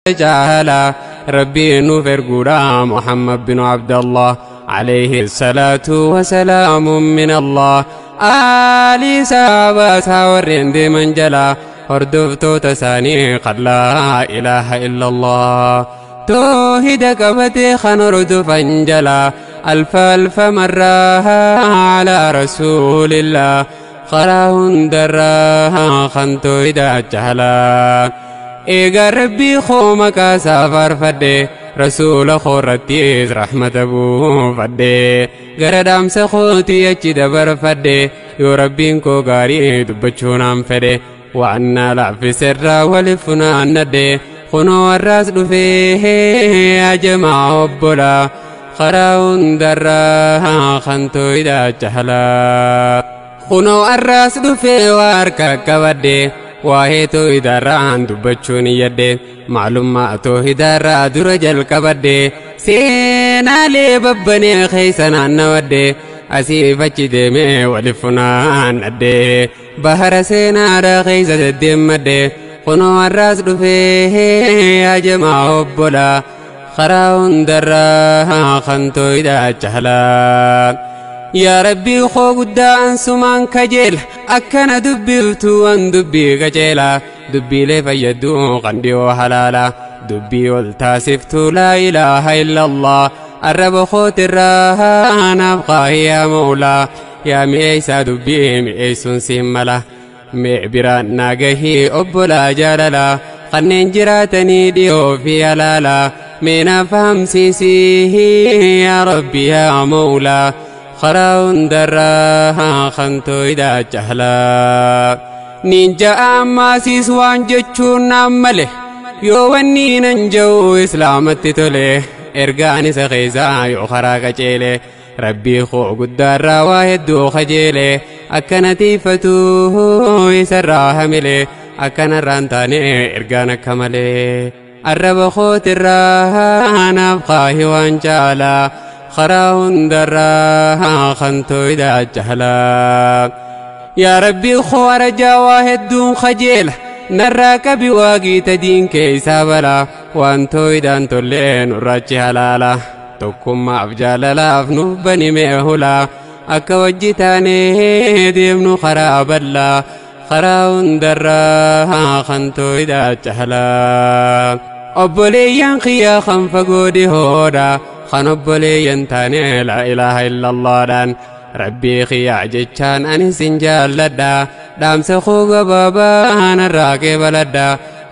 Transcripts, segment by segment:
Jaalaa Rabbiin nuuf erguudha Muhammad bin Abdallah عليه الصلاة وسلام من الله آلي سابا warreen deeman jala hordoftoota isaanii qad laa ilaaha illa Allah toohida qabatee kan hordofan jala alfa alfa marraa ala rasuulillah karaa hundarraa kan toohida jahalaa. Eegaa Rabbii koo maqaa isaa faarfadhe, rasuula koorrattis rahmata buufadhe, gara dhaamsa kootii achi dabarfadhe. Yoo Rabbiin koo gaarii dubbachuu naan fedhe, waan naa laaffiserraa walif funaannadhe. Kunoo warraas dhufee ajamaa obbolaa karaa hundarraa kan tooyida jahalaa. Kunoo arraas dhufee waa harka qabadhe, waa'ee toohidaarraan dubbachuun yadde, maalummaa toohidaarraa dura jalqabadhe, seenaalee babbanee keessa naannawadhe, asiif achi deemee walif funaannadhe, bahara seenaadha keessa deddeemmadhe. Kunoo har'aas dhufee ajamaa obbolaa karaa hundarraa kan toohidaa jahalaa. Yaa Rabbii koo guddaa, ansumaan kajeela akkana dubbiftu an dubbii qajeela, dubbiilee fayyaduu kan dhiyoo halaala, dubbii ol taasiftuu laa ilaaha illallah arraba kootirraa naaf qaahi yaa Mawlaa. Yaa mi'eessaa dubbii mi'eessuun siin mala, mee biraan naa gahii obbolaa jaalala kanneen jiraatanii dhiyoo fi halaala, mee naaf fahamsiisii yaa Rabbi yaa Mawlaa karaa hundarraa kan tooyida jahalaa. Niin ja'a ammaasiis waan jechuun naan male, yoo wanni nan ja'u islaamatti tole, ergaan isa keessaa yoo karaa qaceele, Rabbii koo guddaarraa waa hedduu kajeele, akkana tiifatu isarraa hamile, akkanarraan taane ergaan akka malee. Arraba kootirraa naaf qaahi waan caalaa karaa hundarraa kan tooyida jahalaa. Yaa Rabbii koo, arjaa waa hedduun kajeela narraa qabi, waaqii diin keessaa balaa waan tooyidaan tollee nurraachi halaala, tokkummaaf jaalalaaf nuuf banime hulaa, akka wajji taanee deemnu karaa bal'aa karaa hundarraa kan tooyida jahalaa. Obboleeyyan kiyyaa kan fagoo dhihoodha kan obboleeyyan taane laa ilaaha illallaadhaan, Rabbii kiyyaa jechaan ani sin jaalladha, dhaamsa koo gabaabaa narraa qeebaladha,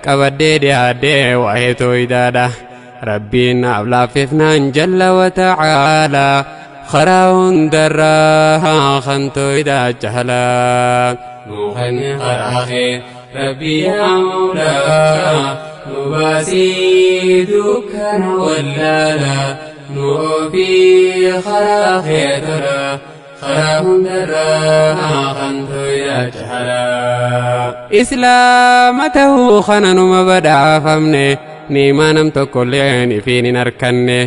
qabadhee dhiyaadhee waa'ee tooyidaadha. Rabbiin naaf laaffifnaan jalla wa ta'aalaa karaa hundarraa kan tooyidaa jahalaa. Nuukanni karaa kee Rabbii yaa Mawlaa, nu baasii dukkana wallaalaa, nu ofii karaa kee tola karaa hundarraa kan tooyidaa jahalaa. Islaama ta'uu kana numa badhaafamne, niimaa nam tokkolleen ifiin hin arkanne,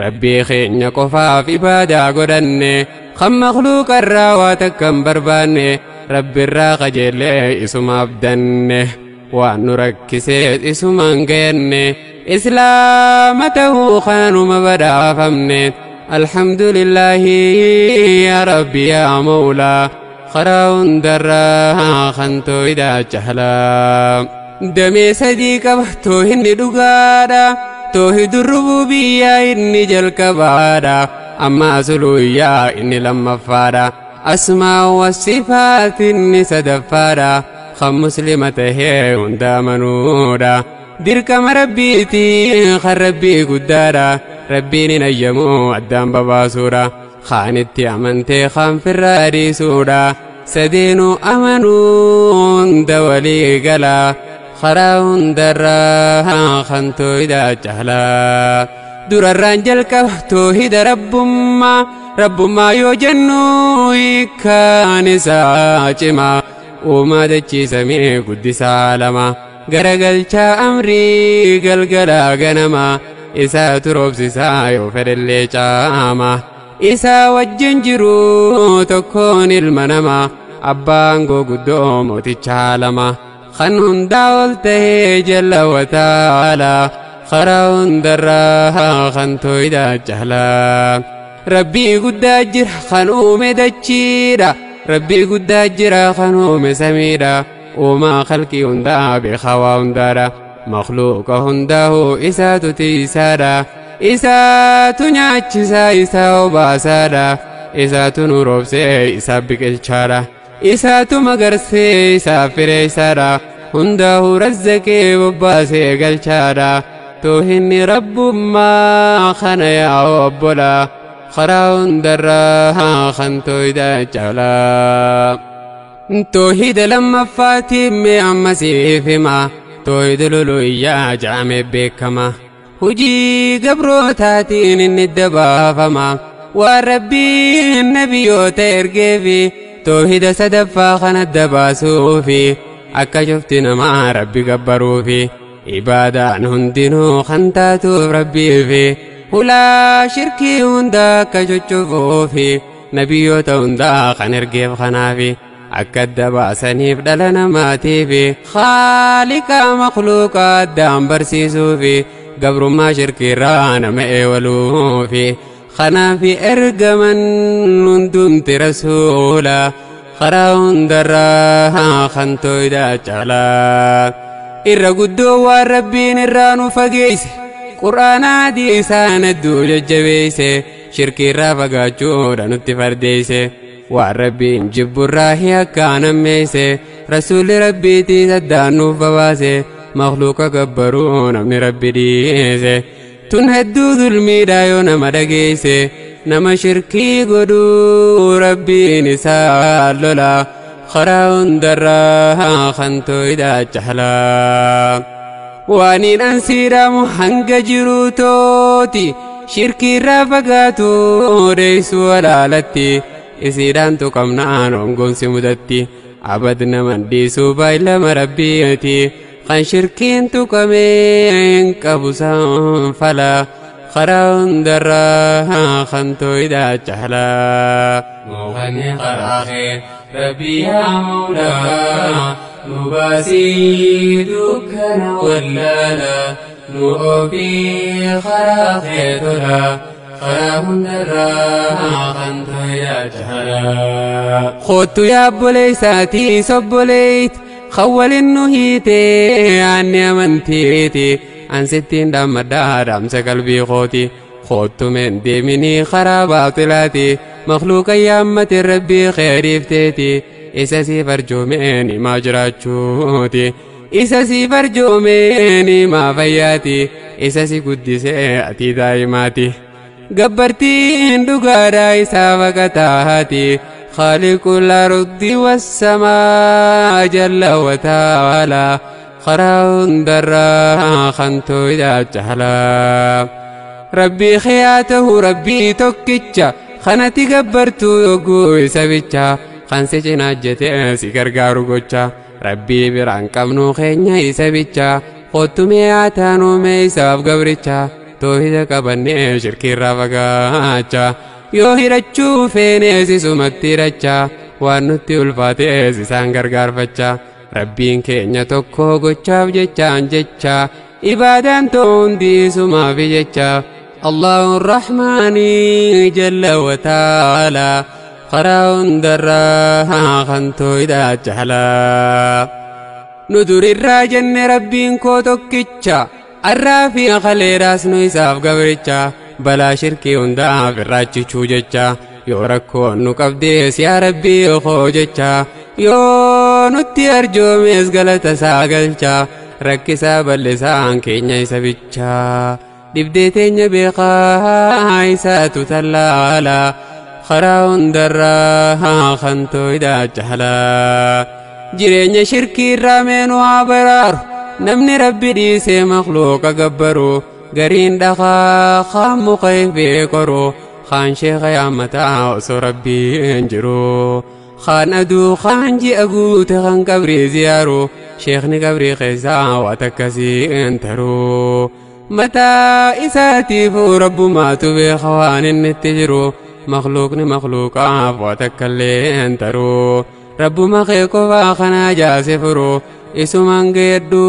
Rabbii keenya qofaaf ibaadaa godhanne, kan makluuqarraa waa takka hin barbaanne, Rabbirraa qajeellee isuma abdanne, waan nu rakkisees isumaan gayanne. Islaama ta'uu kana numa badhaafamne, alhamdulillaahi yaa Rabbi yaa Mawlaa karaa hundarraa kan tooyidaa jahalaa. Damee sadii qaba toohinni dhugaadha, toohidu rububiyyaa inni jalqabaadha, amma asuluuyyaa inni lammaffaadha, asmaa wasifaat inni sadaffaadha, kan muslima tahee hunda amanuudha. Dirqama Rabbiiti kan Rabbii guddaadha, Rabbiin hin ayyamu addaan babaasuudha, kaanitti amantee kan firraa dhiisuudha, sadeenuu amanuu hunda walii gala karaa hundarraa kan tooyidaa jahalaa. Durarraan jalqaba toohida rabbummaa. Rabbummaa yoo jennu hiikkaan isaa cimaa, uumaa dachiisamee guddisaa lama, garagalchaa amrii galgalaa ganama, isaa turoobsisaa yoo fedhellee caama, isaa wajjin jiru tokkoon ilma nama, abbaan guddoo mooticha lama kan hundaa ol ta'ee jalla wataala. Karaa hundarraa kan tooyida jaalaa. Rabbii guddaa jira kan uume dachiidha. Rabbii guddaa jira kan uume samiidha. Uumaa khalqii hundaa beekaa waa hundaadha. Makhluuqa hundaa'u isaatu tiisaadha. Isaatu nyaachisaa isaa obaasaadha. Isaatu nu roobsee isaa biqilchaadha. Isaatu magarsee isaa fireessaadha. Hundaa'u razzaqee bobbaasee galchaadha. Toohinni rabbummaa kana yaa obbola. Karaa hundarraa kan tooyida caalaa. Toohida lammaffaatiin mee amma siif hima. Toohida lolooyyaa jedhamee beekama. Hujii gabrootaatiin inni dabaafama. Waan rabbiin nabiyyoota ergeefi toohida sadaffaa kana dabaasuufi akka cufti namaa rabbi gabbaruufi ibaadaan hundinuu kan taatuuf rabbiifi hulaa shirkii hunda akka cuccufuufi nabiyyoota hundaa kan ergeef kanaafi akka dabaasaniif dhala namaatiifi khaaliqa makhluuqa addaan barsiisuufi gabrummaa shirkiirraa nama eewaluufi kanaafi ergaman hundumti rasuula karaa hundarraa kan tooyida caalaa. Irra guddoo waan rabbiin irraa nu fageesse qur'aanaa isaan hedduu jajjabeesse shirkiirraa fagaachuudha nutti fardeesse waan rabbiin jibburraa akkaan ammeesse rasuulli rabbiitii saddaan nuuf babaase makhluuqa gabbaruu namni rabbi dhiise. Tun hedduu zulmiidha yoo nama dhageesse nama shirkii godhuu rabbiin isaa lola karaa hundarraa kan tooyida caalaa. Waaniin ansiidhaamu hanga jiruu tooti shirkiirraa fagaatu dheessuu walaalatti isiidhaan tuqamnaan hongoonsi mudatti abad naman dhiisuu baay'ilama rabbiiti. Kan shirkiin tuqamee hin qabu sanfala karaa hundarraa kan tooyida caalaa. Mukanni karaa kee rabbi yaa mawlaa nu baasii dukkana wallaala nu oofii karaa kee tola karaa hundarraa kan tooyida caalaa. Kottu yaa obboleessaatii sobboleeyti. Khawwalin nu hiitee aanni amantiiti ansittiin dhaammadhaa dhaamsa qalbii kooti kottumeen deeminii karaa baatilaati makhluuqa yaammate rabbii kheyriifteeti isa siif arjoomeen himaa jiraachuuti isa siif arjoomeen himaa fayyaati isa si guddisee ati daa'imaati gabbartiin dhugaadhaa isaa baqataati. خالق الأرض والسماء جل وتعالى خرا درا خنتو إذا جهلا ربي خياته ربي توكيتشا خنتي قبرتو يقوي سبيتشا خنسي ناجتي سيكرغارو غوتشا ربي بران قمنو خينيا سبيتشا قوتو مياتانو ميساف قبرتشا توحيد قبني شركي رافقاتشا yoo hirachuu feenees isumatti hirachaa waan nutti ulfaatees isaan gargaarfachaa rabbiin keenya tokko gochaaf jechaan jecha ibaadaan ta'u hundi isumaaf jecha Allahu Rahmaanii jalla wa ta'ala karaa hundarraa kan tooyida caalaa. Nu durirraa jenne rabbiin koo tokkicha arraa fi khaleeraas nu isaaf gabricha. Balaa shirkii hundaaf irraachichuu jecha yoo rakkoon nu qabdees yaa rabbii koo jecha yoo nutti arjoomees galata isaa galcha rakkisaa bal'isaan keenya isa bicha dhibdee teenya beekaa isaatu tallaala karaa hundarraa kan tooyida caalaa. Jireenya shirkii irraa meenuu haa baraaru namni rabbi dhiisee makhluuqa gabbaru gariin dhagaa kaan muka ifee qoru kaan sheeka yaammataa osoo rabbiin jiru kaan aduu kaan ji'a guute kan qabrii ziyaaru sheekni qabrii keessaa waan akkasii hin taru mataa isaatiifuu rabbumaatu beeka waan inni itti jiru makhluuqni makhluuqaaf waan takka illee hin taru rabbuma kee qofaa kanaa jaase furu Isumaan geeddu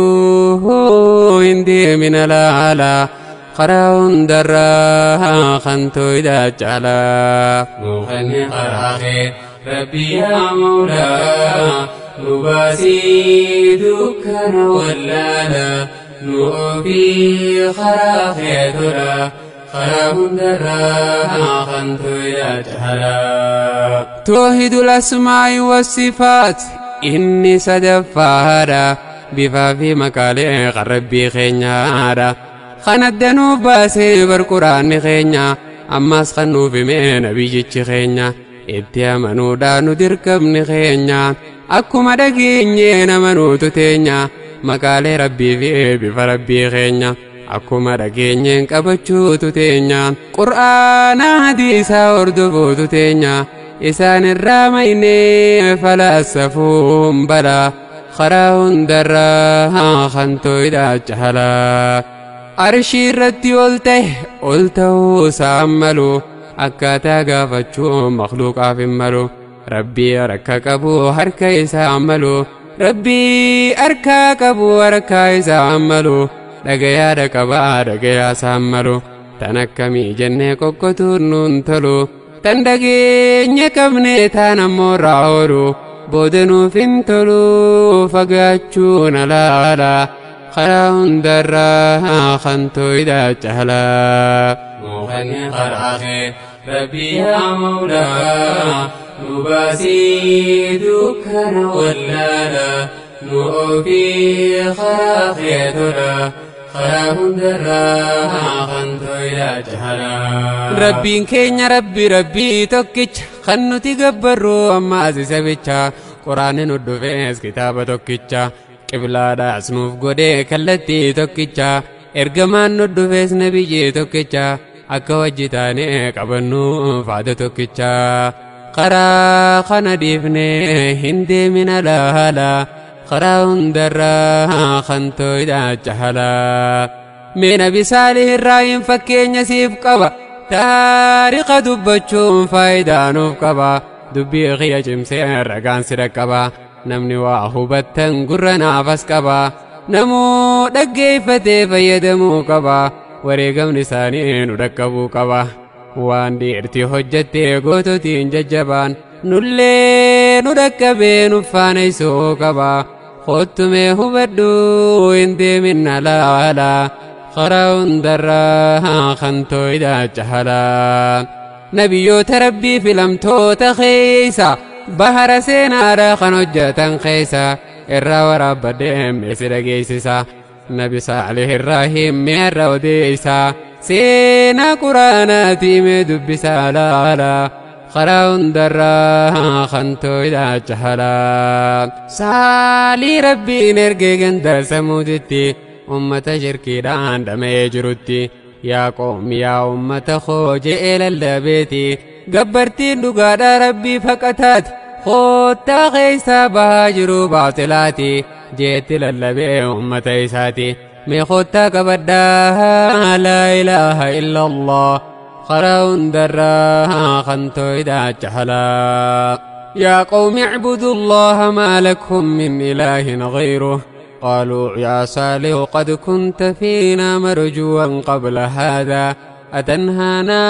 hin deemin alaala karaa hundarraa kan tooydaa caalaa. Mukanni karaa kee Rabbi yaa Mawlaa nu baasii dukkana wallaala nu ofii karaa kee tola karaa hundarraa kan tooydaa caalaa. Toohidul asmaa'i wasifaat inni sadaffaadha bifaa fi maqaalee kan Rabbii keenyaadha. Kan adda nuuf baasee bar quraanni keenya ammas kan nuuf himee nabiyyichi keenya itti amanuudhaan nu dirqamni keenya akkuma dhageenyeen amanuutu teenya maqaalee Rabbii fi bifa Rabbii keenya akkuma dhageenyeen qabachuutu teenya qur'aana hadiisaa hordofuutu teenya isaan irraa maynee falaasafuun balaa karaa hundarraa kan tooydaa caalaa. Arshii irratti ol ta'e ol ta'uu isaan malu akkaataa gaafachuu makluuqaaf hin malu Rabbii harka qabu harka isaa malu Rabbii harka qabu harka isaa malu dhagayaadha qabaa dhagayaa isaan malu tan akkamii jennee qoqqotuun nuun tolu tan dhageenya qabne taan ammoo irraa oolu booda nuuf hin tolu fagaachuun alaala. Karaa hundarraa kan tooydaa caalaa. Mukanni karaa kee Rabbi yaa Mawlaa nu baasii dukkana wallaala nu ofii karaa kee tola karaa hundarraa kan tooydaa caalaa. Rabbiin keenya Rabbi Rabbii tokkicha kan nuti gabbarru ammaas isa bicha quraanni nu dhufees kitaaba tokkicha. Qiblaadhaas nuuf godhee kallattii tokkicha ergamaan nu dhufees nabiyyi tokkicha akka wajji taanee qabannuuf haada tokkicha karaa kana dhiifnee hin deemin alaala karaa hundarraa kan tooydaa caalaa. Mee Nabi Saalih irraa hin fakkeenya siif qaba taariqa dubbachuun faayidaa nuuf qaba dubbii kiyya cimsee ragaan si dhaqqaba. Namni waa hubattan gurra naafas qaba namuu dhaggeeffatee fayyadamuu qaba wareegamni isaanii nu dhaqqabuu qaba waan dhiirti hojjattee goototiin jajjabaan nullee nu dhaqqabee nu faana isuu qaba kottumee hubadhu hin deemin alaala karaa hundarraa kan tooydaa caalaa. Nabiyyoota Rabbii filamtoota keessa bahara seenaadha kan hojjetan keessa irraa waraabbadhee meesi dhageessisa Nabi Saalih irraa himee irra odeessa seenaa quraanaatii mee dubbisa laala karaa hundarraa kan tooydaa caalaa. Saalii Rabbiin ergee ganda samuutitti ummata shirkiidhaan dhama'ee jirutti yaa qoomi yaa ummata koo je'ee lallabeeti gabbartiin dhugaadha Rabbii faqataati koottaa keessaa bahaa jiru baatilaati jeetti lallabee ummata isaati mee koottaa qabadhaa laa ilaaha illallah karaa hundarraa kan tooydaa caalaa. Yaa qawmi icbudullaha maa lakum min ilaahin ghayruh قالوا يا صالح قد كنت فينا مرجوا قبل هذا أتنهانا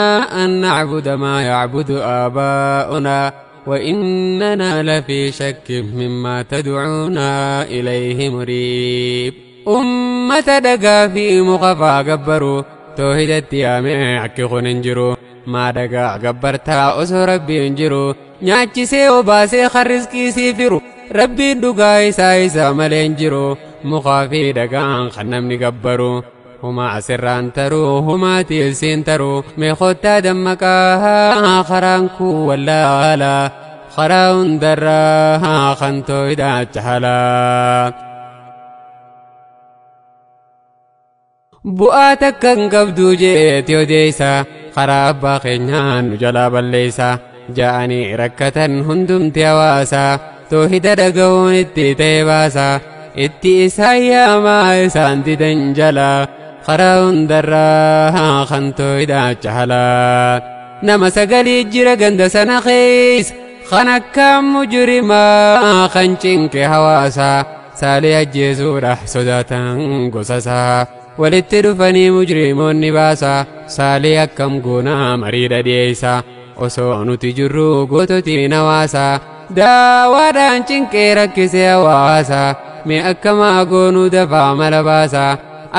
أن نعبد ما يعبد آباؤنا وإننا لفي شك مما تدعونا إليه مريب. أمة دقا في مغفى قبروا توحيدت يا معك خننجروا ما دقا قبرتا أسو ربي انجروا نياتشي وباسي خرزكي سيفروا Rabbiin dhugaa isaa isa malee hin jiru mukaa fi dhagaan kan namni gabbaru humaa asirraan taruu humaa tiilsiin taruu mee kottaa dammaqaa karaan kun wallaala karaa hundarraa kan tooydaa caalaa. Bu'aa takka hin qabdu jeeti odeessa karaa abbaa keenyaan nu jalaa balleessa ja'anii rakkatan hundumti hawaasaa. Toohida dhaga'uun itti ta'e baasa itti isaan yaamaa isaan didan jala karaa hundarraa kan tooydaa caalaa. Nama sagalii jira ganda sana keessa kan akka mujrimaa kan cinqe hawaasaa Saalee ajjeesuudhaaf sodaatan gosa isaa. Walitti dhufanii mujrimoonni baasa. Saalee akkam goonaa marii dhadheessa. Osoo nuti jirru goototiin hawaasa. Daawaadhaan cinqee rakkisee hawaasa. Mee akkamaa goonuu dafaa mala baasa.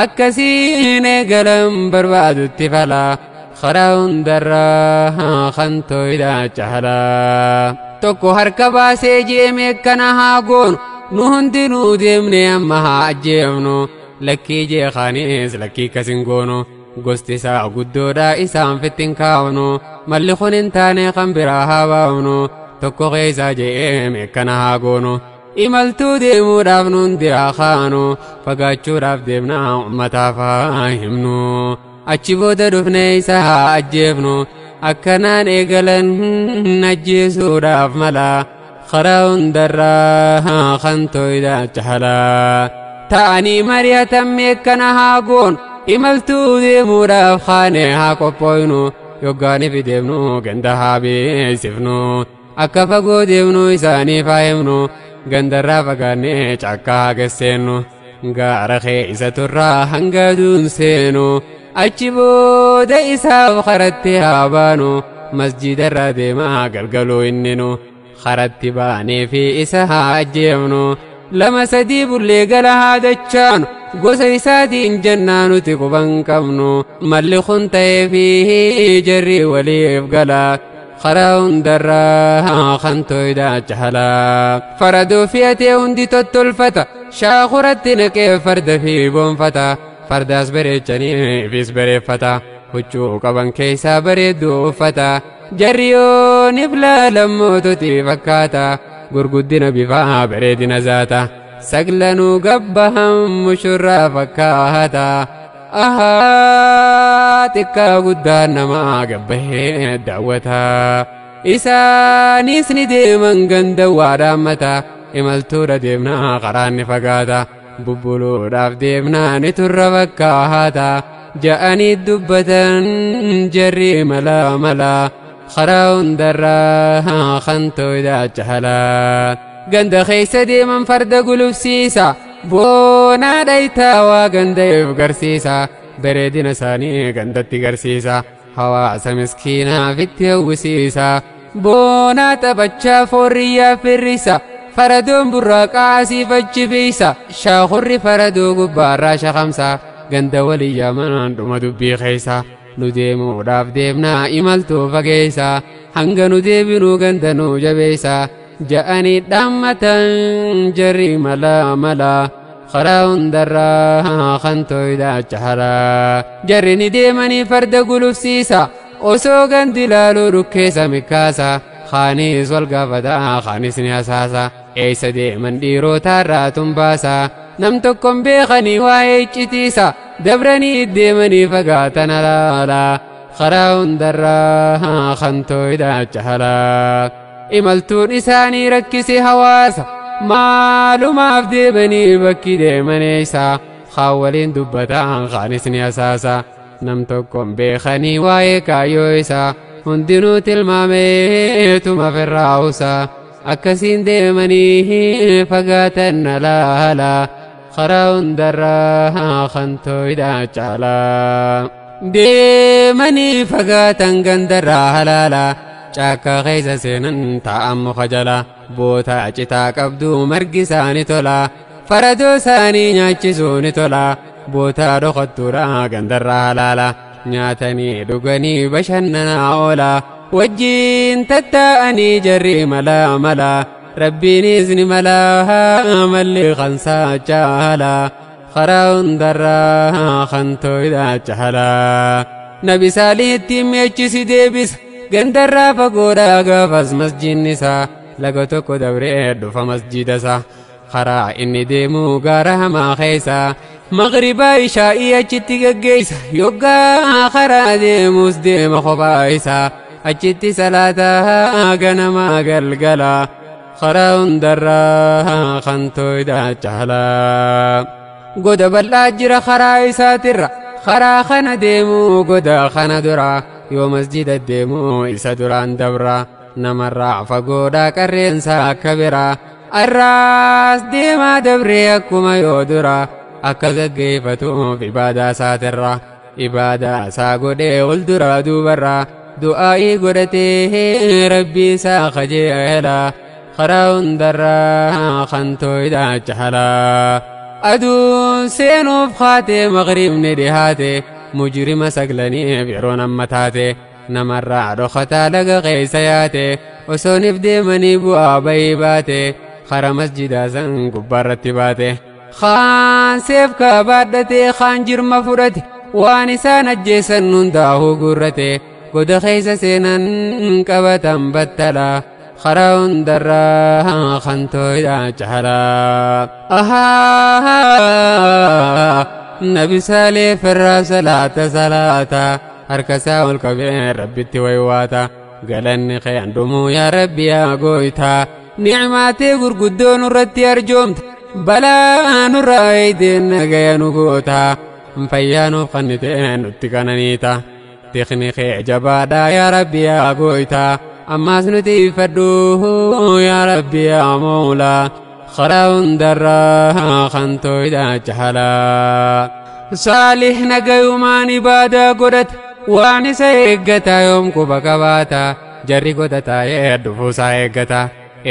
Akkasiin eegalan barbaadutti fala. Karaa hundarraa kan tooyidhaa caalaa. Tokko harka baasee jeemee akkana haa goonu. Nu hundinuu deemnee amma haa ajjeefnu. Lakkii jeeqaanis lakkii kasin goonu. Gosti isaa guddoodha isaan fittin kaafnu. Malli kun hin taane kan biraa haa baafnu. Tokko keessaa je'ee akkana haa goonu. Imaltuu deemuudhaaf nuun haa kaanu. Fagaachuudhaaf deemnaa uummataaf haa himnu. Achi booda dhufnee isa haa ajjeefnu. Akkanaan eegalan ajjeesuudhaaf mala. Karaa hundarraa kan tooyidhaa caalaa. Ta'anii mari'atan akkana haa goonu. Imaltuu deemuudhaaf kaanee haa qophooynu. Yoggaaniif deemnu ganda haa beeksifnu. Akka fagoo deemnu isaaniif haa himnu. Gandarraa fagaannee caakkaa haa gesseennu. Gaara keessa turraa hanga aduun seenu. Achi booda isaaf karatti haa baanu. Masjiidarraa deemaa galgaluu inninu. Karatti baanee fi isa haa ajjeefnu. 2 3 bullee gala haa dachaanu. Gosa isaatiin jennaa nuti quban qabnu. Malli kun ta'ee fi jarri waliif gala. Karaa hundarraa kan tooyidhaa caalaa. Faradoo fe'atee hundi tottolfata. Shaakuratti naqee farda fi boonfata. Fardaas bareechanii ifis bareeffata. Huccuu qaban keessaa bareedduu uffata. Jarri yoon iflaalan moototii fakkaata. Gurguddina bifaa bareedina zaata. Saglanuu gabbahan mushurraa fakkaata. Ahaa xiqqaa guddaan namaa gabbahee daawwata. Isaanis ni deeman ganda waa dhaammata. Imaltuudha deemnaa karaan ni fagaata. Bubbuluudhaaf deemnaa ni turra fakkaata. Ja'anii dubbatan jarri mala mala. Karaa hundarraa kan tooyidhaa caalaa. Ganda keessa deeman farda gulufsiisa. Boonaa dhayitaa waa ganda if garsiisa. Bareedina isaanii gandatti garsiisa. Hawaasa miskiinaaf itti hawwisiisa. Boonaa taphachaa foorriyyaa firrisa. Faradoon burraaqaa asiif achi fiisa. Shaakurri faradoo gubbaarraa shaqamsa. Ganda walii yaaman dhuma dubbii keessa. Nu deemuudhaaf deemnaa imaltuu fageessa. Hanga nu deebinuu ganda nu jabeessa. Ja'anii dhaammatan jarri mala mala. Karaa hundarraa kan tooyidhaa caalaa. Jarri ni deemanii farda gulufsiisa. Osoo gandi laaluu dhukkeessa mikkaasa. Kaanis wal gaafata kaanis ni hasaasa. Eessa deeman dhiirotaarraa tumbaasa. Nam tokkoon beekanii waa'ee iccitiisa. Dabranii deemanii fagaatan alaala. Karaa hundarraa kan tooyidhaa caalaa. Imaltuun isaanii rakkise hawaasa. Maalumaaf deemanii bakki deeman eessa. Kaan waliin dubbataan kaanis ni hasaasa. Nam tokkoon beekanii waa'ee kaayyoo isaa. Hundinuu tilmaameetuma firraa'usa. Akkasiin deemanii fagaatan alaala. Karaa hundarraa kan tooyidhaa caalaa. Deemanii fagaatan gandarraa halaala. Caakkaa keessa seenan taa'an muka jala. Boota citaa qabdu margi isaanii tola. Faradoo isaanii nyaachisuu ni tola. Boota dhokattuudha gandarraa halaala. Nyaatanii dhuganii bashannanaa oola. Wajjiin tattaa'anii jarri mala mala. Rabbiinis ni mala malli kan saa caala. Karaa hundarraa kan tooyidhaa caalaa. Nabi Saalihitti mi'achisi deebisa. Gandarraa fagoodhaa gaafas masjiidni isaa. Laga tokko dabree dhufa masjiida isaa. Karaa inni deemu gaara hamaa keessa. Maghribaa ishaa'ii achitti gaggeessa. Yoggaa karaa deemus deema kophaa isaa. Achitti salaataa ganamaa galgala. Karaa hundarraa kan tooyidhaa caalaa. Goda bal'aa jira karaa isaatirra. Karaa kana deemu goda kana dura. Yoo masjida deemu isa duraan dabra. Namarraa fagoodhaa qarreensa akka biraa. Arraas deemaa dabree akkuma yoo dura akka gaggeeffatuuf ibaadaa isaatirra ibaadaa isaa godhee ol duraa duubarra du'aa'ii godhatee rabbii isaa kajeela karaa hundarraa kan tooyidhaa jahalaa. Aduun seenuuf kaatee maqribni dhihaate mujrima saglaniif yeroo amma taate namarraa dhokataa laga keessa yaate osooniif deemanii bu'aa bayii baate kara masjidaa san gubbaarratti baate. Kaan seefkaa baadhatee kaan jirma fudhate waan isaan ajjeesan hundaa'uu guurrate goda keessa seenan qabatan battala karaa hundarraa kan tooyidhaa jahalaa. Nabi Saalee firraa salaata salaata harka isaa ol qabee rabbitti waywaata galanni kee dhumuu yaa rabbi yaa gooytaa nicmaatee gurguddoo nurratti arjoomta balaa nurraa eeydeen nagaya nu goota fayyaa nuuf kennitee nutti qananiita tiqni kee jabaadhaa yaa rabbi yaa gooytaa ammaas nuti ifadhu yaa rabbi yaa moolaa karaa hundarraa kan tooyidhaa jahalaa. Saalih nagayumaan ibaadaa godhata waan isa eeggata yoom quba qabaata jarri goda taa'ee dhufuusaa eeggata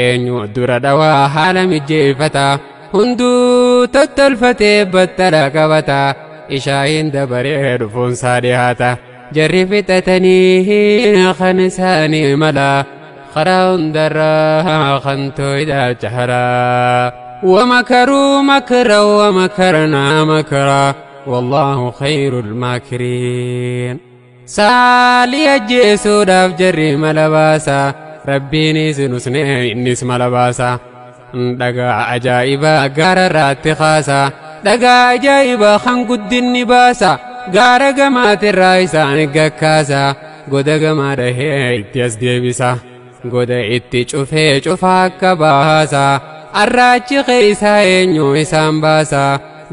eenyu dura dhawaa haala mijjeeffata hunduu tottolfatee battala qabata ishaayin dabaree dhufuunsaa dhihaata jarri fixatanii kan isaanii mala karaa hundarraa kan tooyidhaa jahalaa. ومكروا مكرا ومكرنا مكرا والله خير الماكرين. سالي أجيسو داف جري ملباسا ربيني سنسني إنس ملباسا دقا أجائبا قرارات خاسا دقا أجائبا خنقد النباسا قارا قمات الرايسا نقاكاسا قد قما رهي اتياس ديبسا قد اتي شوفي شوفاك باسا Arraachi keessa eenyu isaan baasa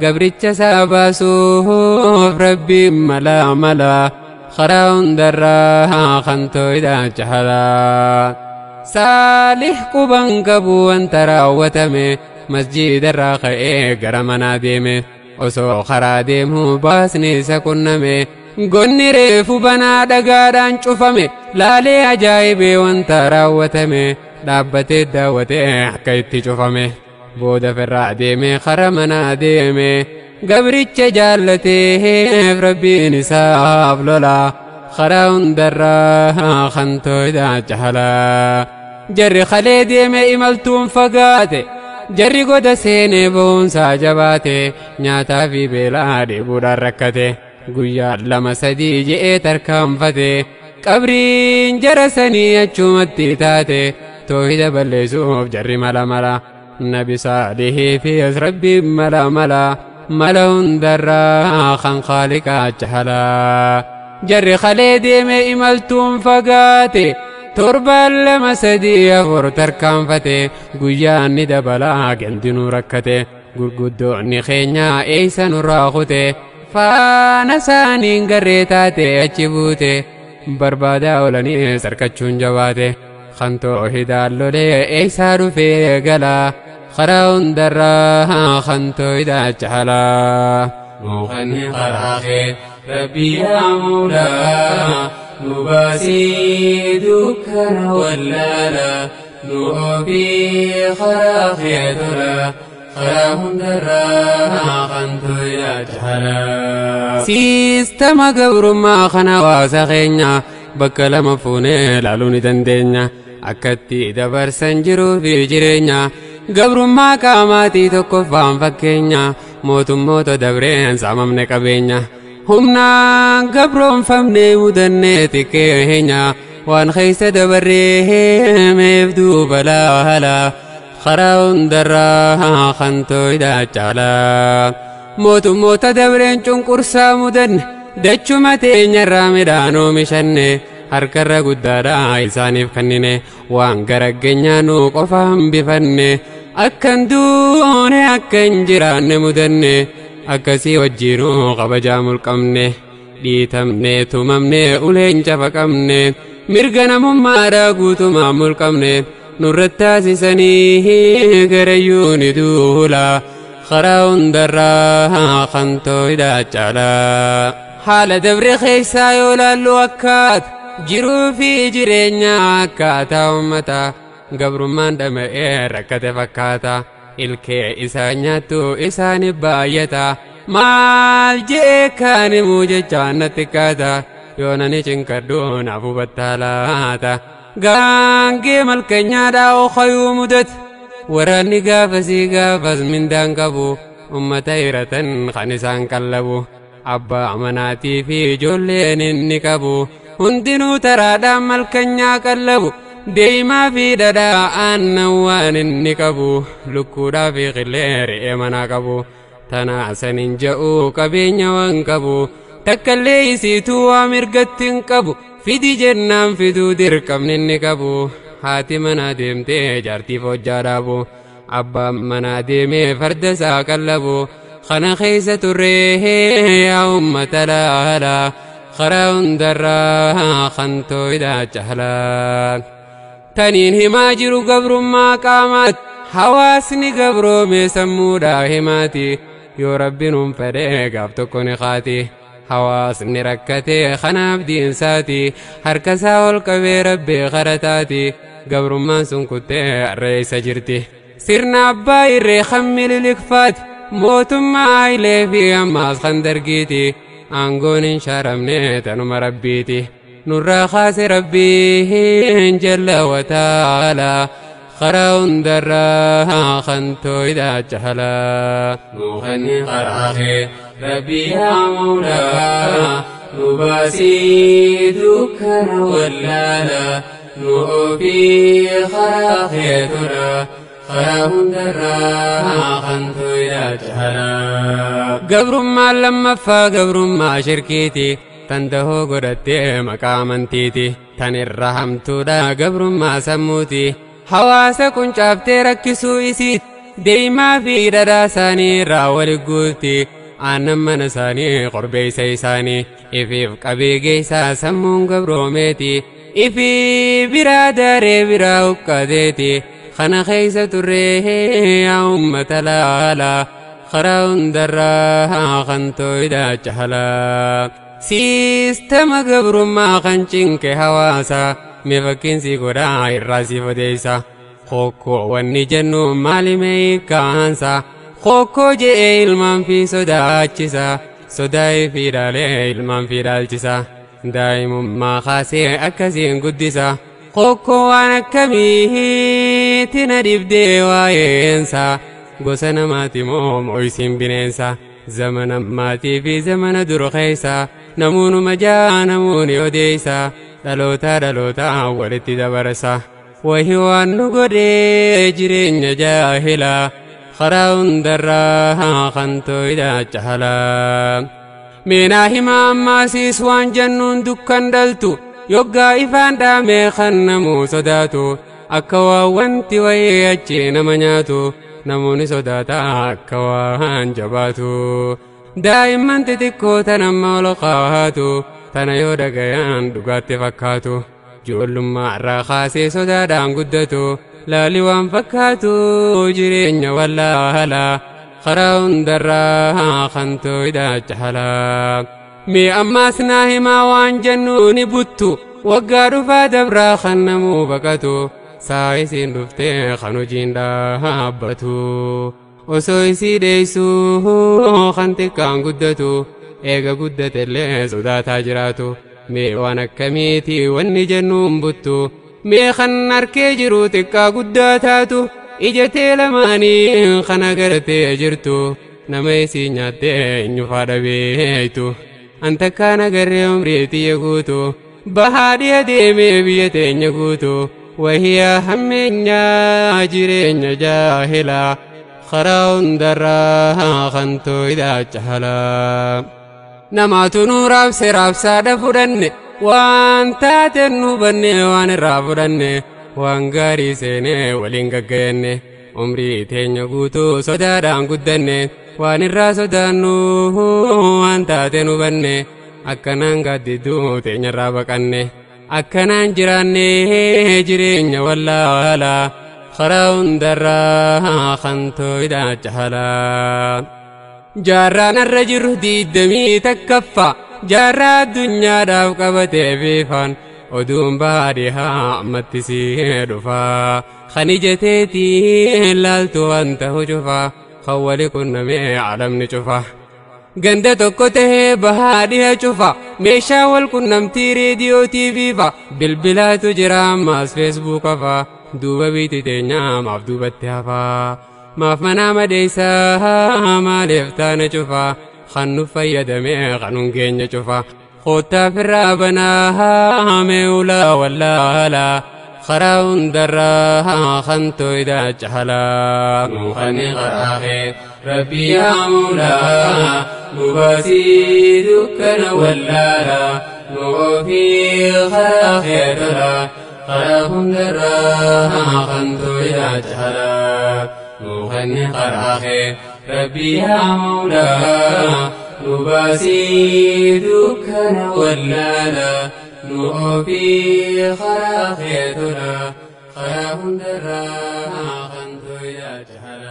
gabricha isaa baasuuf rabbiin mala mala karaa hundarraa kan tooyidhaa jahalaa. Saalih quban qabu wanta raawwatame masjiidarraa ka'ee gara manaa deeme osoo karaa deemuu baasni isa qunname gonni reefu banaa dhagaadhaan cufame laalee ajaa'ibee wanta raawwatame. Dhaabbatee daawwatee akka itti cufame booda firraa deeme kara manaa deeme gabricha jaallateef rabbiin isaaf lola karaa hundarraa kan tooyidhaa jahalaa. Jarri kalee deeme imaltuun fagaate jarri goda seenee boonsaa jabaate nyaataa fi beelaa dheebuudhaan rakkate guyyaa 2 3 je'ee tarkaanfate qabriin jara sanii achumatti taate. Toohida balleessuuf jarri mala mala nabi Saalihii fi rabbiin mala mala mala hundarraa kan khaaliqaa jahalaa. Jarri kalee deeme imaltuun fagaate 7 2 3 4 tarkaanfate guyyaan ni dabalaa gandinuu rakkate gurguddoonni keenyaa eessa nurraa kute faana isaaniin garree taate achi buute barbaadaa oolanii sarkachuun jabaate. Kan toohidaan lolee eessaa dhufee gala karaa hundarraa kan toohidhaa jahalaa. Muukanni karaa kee rabbi yaa moolaa nu baasii dukkana wallaala nu oofii karaa kee tola karaa hundarraa kan toohidhaa jahalaa. Siistama gabrummaa kana hawaasa keenya bakka lama fuunee laaluu ni dandeenya. Akkatti dabarsan jiruu fi jireenya gabrummaa qaamaatii tokkoffaan fakkeenya mootummoota dabreen saamamne qabeenya humnaan gabroonfamne mudannee xiqqeenya waan keessa dabarree meef duuba laala karaa hundarraa kan tooyidhaa caalaa. Mootummoota dabreen cunqursaa mudanne dachuma teenyarraa midhaan oomishanne harkarra guddaadhaa isaaniif kennine waan garaggeenyaa nu qofa hambifanne akkan duune akka hin jiraanne mudanne akkasii wajjiinuu kabajaa mulqamne dhiitamne tumamne uleen cafaqamne mirga namummaadhaa guutumaa mulqamne Nurratti taasisanii garayyuu ni duula karaa hundarraa kan tooydaa caalaa. Haala dabre keessaa yoo laallu akkaata jiruu fi jireenya akkaataa uummataa gabrummaan dhama'ee rakkate fakkaata ilkee isaa nyaattu isaaniif baay'ata maal je'ee kaan himuu jechaan natti kaata yoo nani cinqadhu naaf hubattaa laata. Gaangee malkanyaadhaa okhayuu mudate waraanni gaafasii gaafas mindaan qabu ummata hiratan kan isaan qallabu abbaa amanaatii fi ijoolleen inni qabu hundinuu taraadhaan malkanyaa qallabu deemaa fi dhadhaa aannan waan inni qabu lukkuudhaa fi qillee re'ee manaa qabu tanaa sanin ja'uu qabeenya waan qabu takkallee isiituu waa mirgatti hin qabu fidi jennaan fiduu dirqamni inni qabu haati manaa deemtee jaartiif hojjaa dhaabu abbaan manaa deemee farda isaa qallabu kana keessa turree yaa uummata laalaa karaa hundarraa kan tooydaa caalaa. Taniin himaa jiru gabrummaa qaamaati hawaasni gabroome sammuudhaa himaati yoo rabbiin hun fedhee gaaf tokko ni kaati. Hawaasni rakkatee kanaaf diinsaati harkasaa ol qabee rabbee kadhataati gabrummaan sun kuttee harreessa jirti. Sirna abbaa irree kan mililikfaati mootummaa Hayilee fi ammaas kan dargiiti aangoon hin shaaramne tanuma rabbiiti. Nurraa kaase rabbiin jalla wataalaa karaa hundarraa kan tooydaa caalaa. Nuukanni karaa kee Rabbi yaa Mawlaa nu baasii dukkana wallaalaa nu ofii karaa kee tola karaa hundarraa kan tooydaa caalaa. Gabrummaan lammaffaa gabrummaa shirkiiti tan dahoo godhattee maqaa amantiiti tan irra hamtuudha gabrummaa sammuuti hawaasa quncaaftee rakkisuu isiiti deemaa fi dhadhaa isaanii irraa wali guutti aannan mana isaanii korbeessa isaanii ifiif qabee geessaa sammuun gabroomeeti ifii biraa daaree biraa huqqateeti kana keessa turree yaa uummata laalaa karaa hundarraa kan tooydaa caalaa. Siistama gabrummaa kan cinqe hawaasa mee fakkiin si godhaa irraa si odeessa. Hokkoo wanni jennu maali mee kaansa hokkoo je'ee ilmaan fi sodaachisa sodaa fi dhaalee ilmaan fi dhaalchisa daa'imummaa kaasee akkasiin guddisa. Hokkoo waan akkamiitti na dhibdee waa'eensa gosa namaati moo mo'isiin bineensa zamana ammaatii fi zamana dur keessa namoonni jaa namoonni odeessa dhalootaa dhalootaa walitti dabarsa. Wahi waan nu godhee jireenya jaahilaa karaa hundarraa kan tooydaa caalaa. Meenaa himaa ammaasiis waan jennuun dukkan dhaltu yoggaa ifaan dhaamee kan namuu sodaatu akka waan wanti wayii achi nama nyaatu namoonni sodaata akka waan jabaatu. Daa'imman xixiqqoo tan amma ol kaa'atu tana yoo dhagayaan dhugaatti fakkaatu ijoollummaa irraa kaasee sodaadhaan guddatu laali waan fakkaatu jireenya wallaalaa karaa hundarraa kan tooydaa caalaa. Mee ammaas naa himaa waan jennu ni buttu waggaa dhufaa dabraa kan namuu baqatu saa isiin dhuftee kan hojiin dhaabbatu. Osoo isii dheessuu kan xiqqaan guddatu eega guddatellee sodaataa jiraatu mee waan akkamiiti wanni jennuun buttu mee kan harkee jiru xiqqaa guddaa taatu ija tee lamaanii kan agartee jirtu nama isii nyaattee eenyufaa dhabeeytu an takkaan agarree umrii tiyya guutu bahaa dhiya deemee biyya teenya guutu wahiyaa hammeenyaa jireenya jaahilaa karaa hundarraa kan tooydaa caalaa. Namaatu nu raabse raabsaadha fudhanne waan taateen nu hubanne waan irraa fudhanne waan gaarii seenee waliin gaggeenne umrii teenya guutuu sodaadhaan guddanne waan irraa sodaannu waan taateen hubanne akkanaan gaaddidduu teenyarraa baqanne Akkanaan jiraannee jireenya wallaalaa karaa hundarraa kan tooyidhaa jahalaa. Jaarraan arra jirru 21ffaa jaarraa addunyaadhaaf qabatee beefan oduun baadhiyaa ammatti sii dhufaa. Kan ija teetiin laaltu wanta cufaa kan wali qunnamee alamni cufa. Ganda tokko tahee bahaa dhiha cufa meeshaa wal qunnamtii reediyoo TV fa bilbilaatu jira ammaas feesbuuka fa duuba biiti teenyaa maaf duubatti hafaa. Maaf manaa madeessaa maaliif taana cufa kan nu fayyadamee kan nun keenya cufa. Koottaa firraa banaa mee ulaa wallaalaa karaa hundarraa kan tooydaa jahalaa. Nuuqanni karaa kee Rabbi yaa Mawlaa nu baasii dukkana wallaalaa nu oofii karaa kee tolaa karaa hundarraa kan tooydaa jahalaa. Nuuqanni karaa kee Rabbi yaa Mawlaa nu baasii dukkana wallaalaa nu oofii karaa kee tolaa karaa hundarraa kan tooydaa jahalaa.